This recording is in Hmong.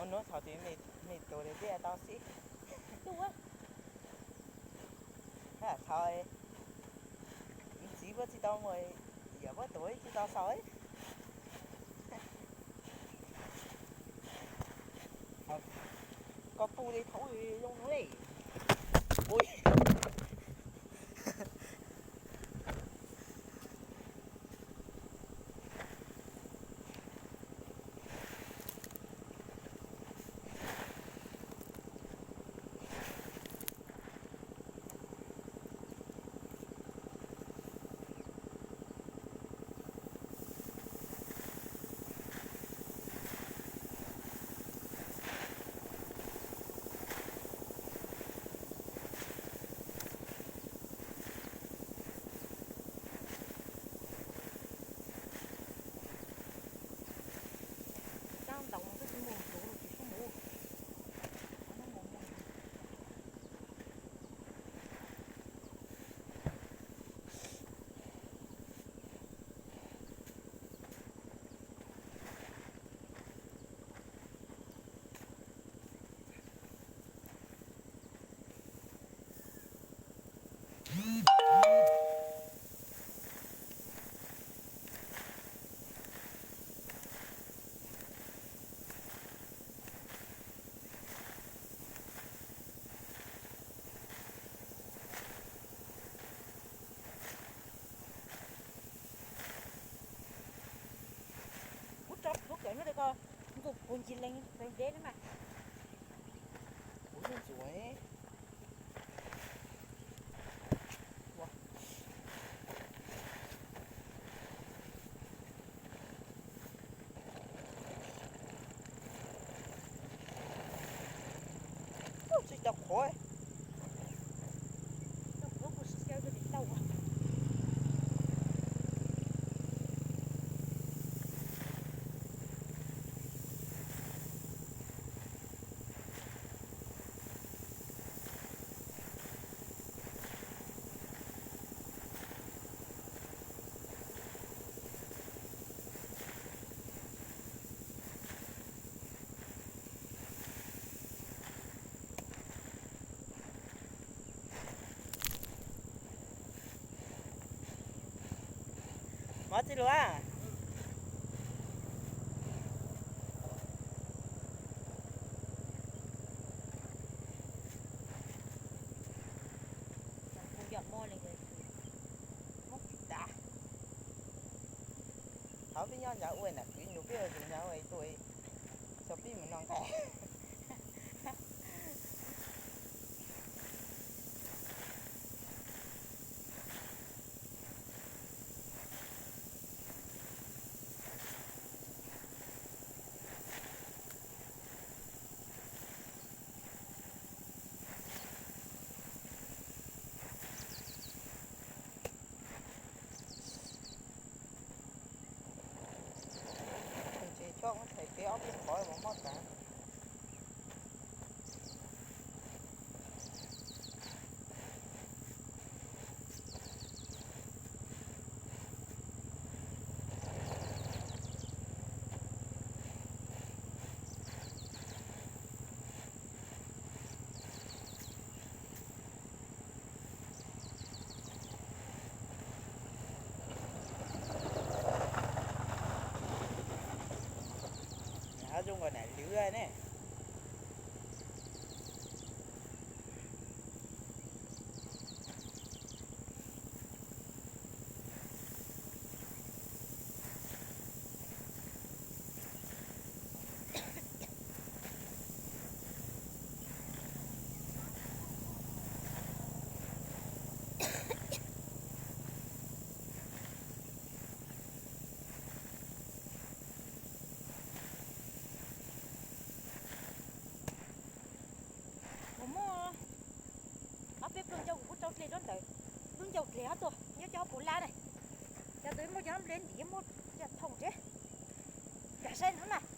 Hnub thaum twg me tus li tiaj tau xib. Thov ntxiv puab tsis tau mus, yam puab tus tsis tau xaus. Koj pum li thaum zoo no li. Tab ntawd mus twb tsis mus tus tsis sub mus. Kuv rau plhuav kawm no ko, ntuj puv ncig leej txawv deb li mas. Kuv yeej ntxuav. Tsis tau qhuav. Mov txij lus. Kuv yom mo li, mob tsis tas. Thov peb nyob nrad ua nam kwv nrug peb ua tus nrad ua tus, tso peb mus no nqaij. Ces chob muab thaiv peb ob peb qhov mus mob tas. Zoo nkaus nam lwv ne. Kuv muaj ob peb pluag ncauj kuv kuj rau dle rau ntawd, lub ncauj dle ob tuaj nyob cov puv lab ne. Cov ntawd muaj cov nplej ntim muaj cov thoom tsev. Cov saib no mas.